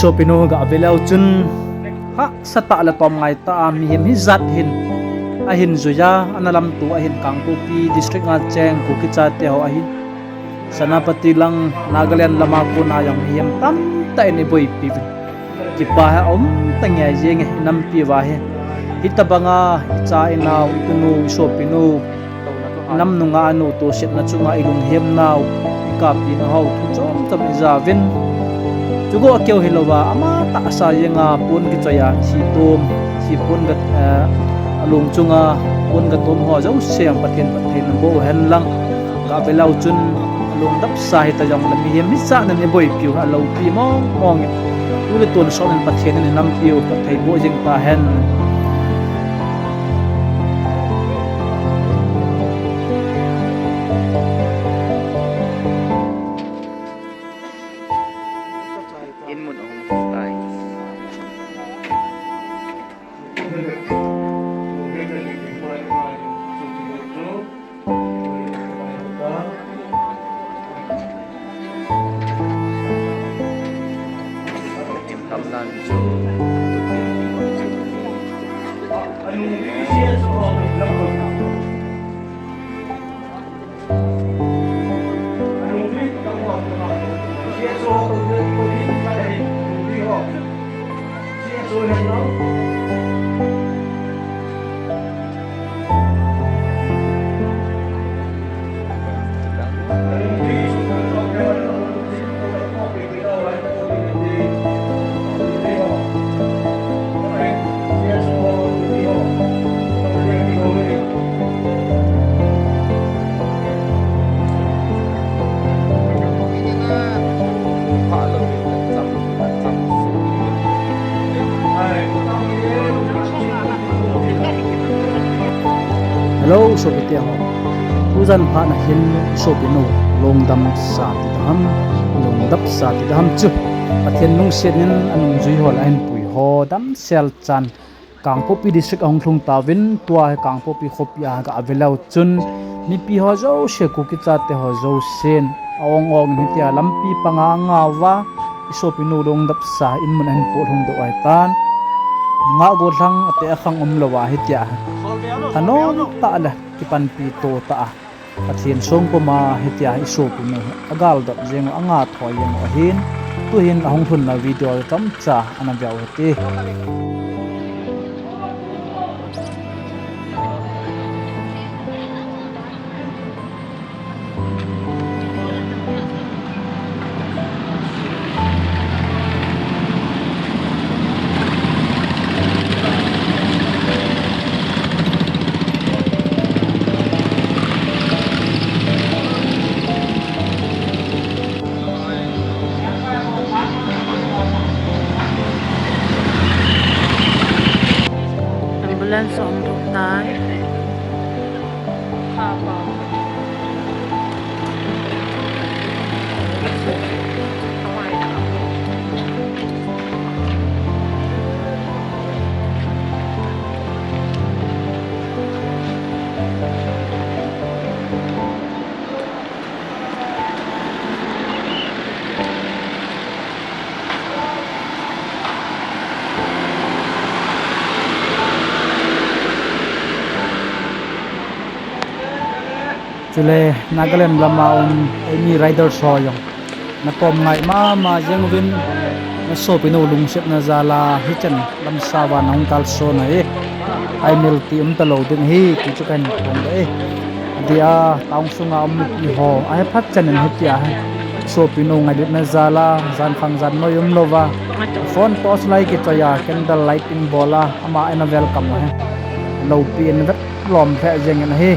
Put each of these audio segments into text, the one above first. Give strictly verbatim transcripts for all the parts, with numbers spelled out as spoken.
Sopinu ga ve leu chun, hahsa tah le tomngai tah a mihem hijat hin ahin jui a, ana lamto ahin Kangpokpi district a cheng Kuki chate ho ahin. Senapati lang Nagaland lama kona jong mihem tamtah in eiboipi uvin. Kipa hi aum ta ngei jenge inampi uva hi. Hitobanga icha inau, itunu, isopinu, inam nunga anu tosetna chunga ilunghem nau, ikappi nau ho thu chom chom ija uvin. Chugo keu hilouva, ama tahsa jenga pon kichoi a, thi tom, thi pon ga, eh, alung chunga pon gatom ho jouse jong Pathen phatthei naboh hen lang. Ga ve leu chun, alungdapsa hita jongle mihem hijat in eiboipi u hi aloupi mong mong in. Tu le tun sot in Pathen in inampi u phatthei boh jing tahen. Hello, sopite ho. Tujan phat na hin sopinu lungdamsa ti daham, lungdapsa ti daham chu. Pathen lungset in anungjui ho le ahinpui ho damsel chan Kangpokpi district ahung lhung tauvin, tua hi Kangpokpi khopi a ga ve leu chun, mipi ho jouse, Kuki chate ho jousen aong ong in hitia lampi panga angauva, isopinu lungdapsa in mun ahin poh lhung doh ahitan. Ngah gollhang ate akhang umlouva hitia, thanom tah le kipanpi to tah a, Pathen songpum a hitia isopinu hi agaldot jeng u, angathoi jeng u ahin. Tuhin ahung lhunna video chomcha ana veu hite. Ambulance ahung lhung tai. Chule Nagaland lama um eimi riders ho jong nakom ngai mama jeng uvin, nasopinu lungsetna jal a hichan lamsao a nahung kalson ahi. Aimil ti umtalou ding ahi ti chu kahin phongdoh e. Adia, town sunga um mipi ho ahe phat chan in hitia hi sopinu ngailutna jal a, jankhang jannoi umlouva, phone torch light kichoi a, candle lighting bol a, ama ana welcome u hi loupi in vet lom lheh jeng in ahi.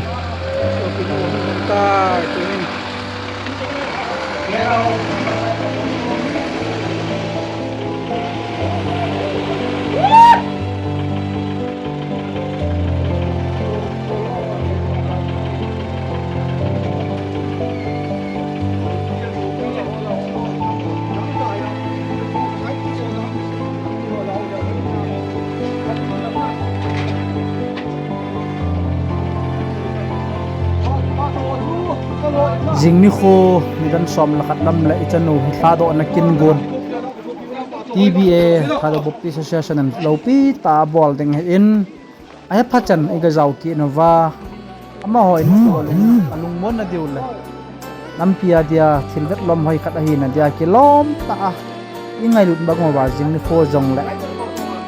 Jing nikho nidan som le khat lam le ichanu hi lhadohna kin gon. T B A, Thadou Baptist Association in loupi tah a bol ding ahin, ahepha chan iga jao kit nauva, amaho in bol in alungmon na diu le nampi a dia thil vetlom hoi khat ahina dia kilom tah a ingailut bang uva jing nikho jongle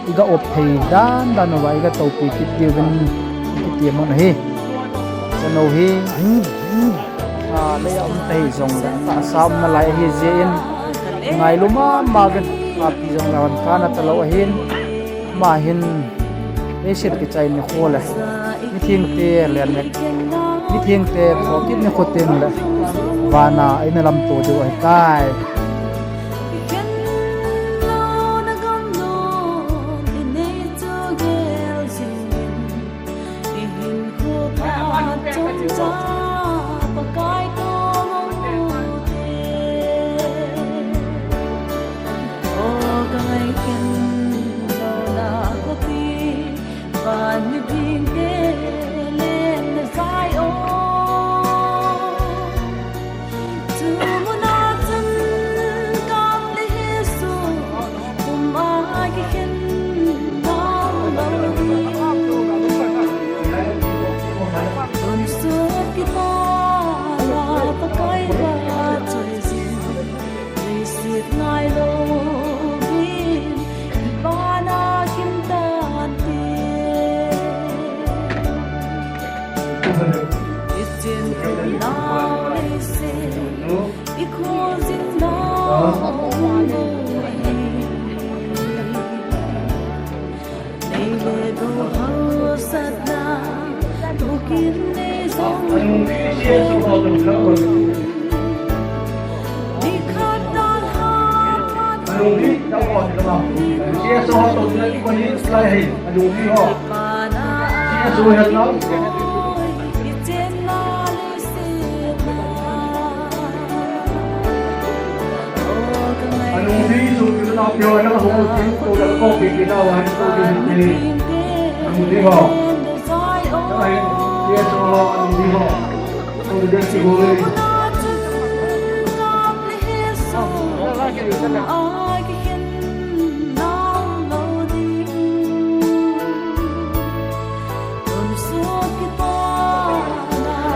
iga op thei dan dan uva iga toupi kit diuvin kiti amun ahi. Chanu hi, a, lei a um thei jongle tahsa um nalai ahi jeh in ngailu mama uvin, api jongle hon kana talou ahin, ama hin leiset kichai nikho le mithengte lennek, mithengte thokit nikho tengle vana eina lamto diu ahitai.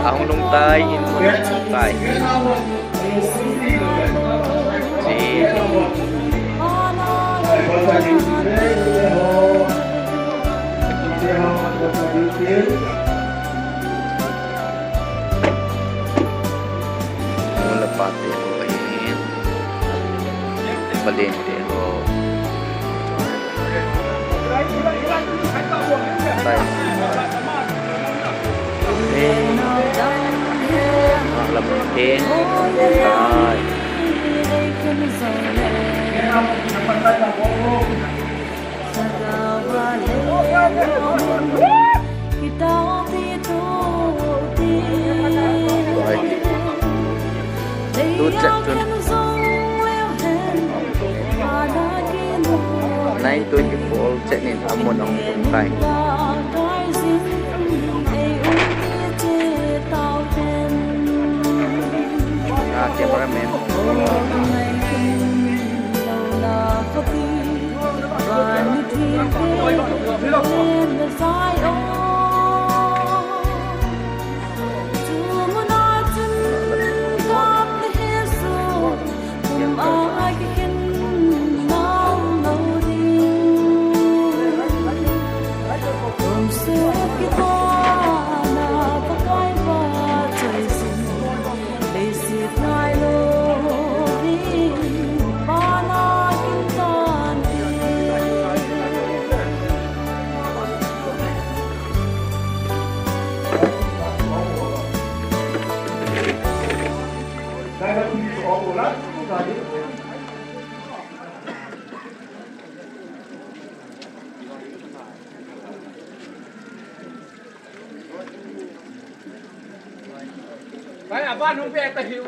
Ahung lhung tai, in mun ahung tai. Mula pate ho ahin. Palen te ho. Lam theng tai. Tu chet chun. Nine twenty-four chet nin amun ahung tung tai. Ah, cameraman. Kai, aban hung pe ta hiu.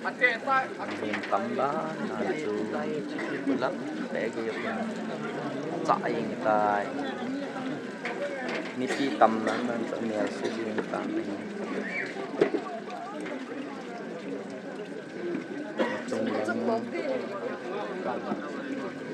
Ate ta. Min tam dan a chu, lam te ge pun. Cha ing tai. Mipi tam dan dan cha mel se jing tai. Chung lam.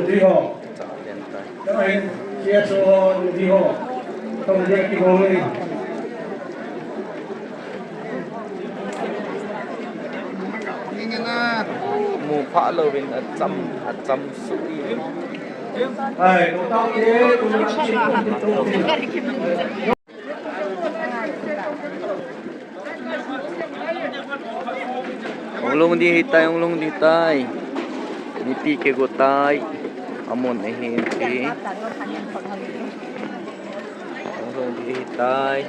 nungtui ho. Tang hin, C S O ho, nungtui ho. Tong dia kibol ni. Mu pha louvin acham, acham suh i. Hai, nungtui te, nungtui te. Hung lhung ding ahitai, hung lhung ding ahitai. Mipi kigo tai. Amun ahin ti. Hung lhung ding ahitai.